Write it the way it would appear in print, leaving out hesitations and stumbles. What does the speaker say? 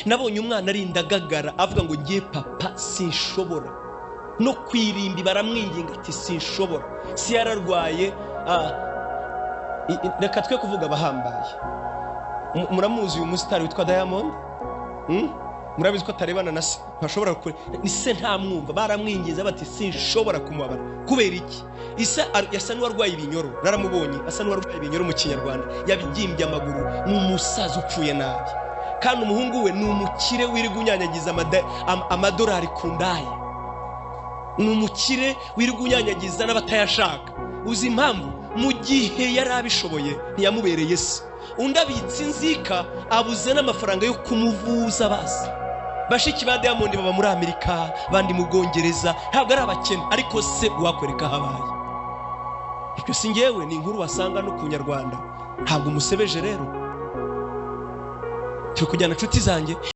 Nabonye umwana arinda agagara avuga ngo ngiye papa sinshobora no kwirimbi, baramwinginga ati sinshobora. Si yararwaye. Reka twe kuvuga abahambaye. Muramuzi uyu musitari witwa Diamond? Murabizi ko atarebana na se, ntashobora kure ni se, ntamwumva. Baramwinginze bati sinshobora kumubabara. Kubera iki? Isa yasa n'uwarwaye ibinyoro, naramubonye asa n'uwarwaye ibinyoro mu Kinyarwanda, yabyimbye amaguru, ni umusaza upfuye nabi. Kandi umuhungu we ni umukire wirirwa unyanyagiza amadolari ku ndaya, ni umukire wirirwa unyanyagiza n'abatayashaka. Uzi impamvu? Mu gihe yari abishoboye ntiyamubereye se. Undi abitse inzika, abuze n'amafaranga yo kumuvuza. Basi bashiki ba Diamond baba muri Amerika, bandi mu Bwongereza, ntabwo ari abakene, ariko se uwakwereka aho abaye. Ibyo si ngewe, ni inkuru wasanga no ku Nyarwanda. Ntabwo umusebeje. Rero turi kujyana, inshuti zanjye.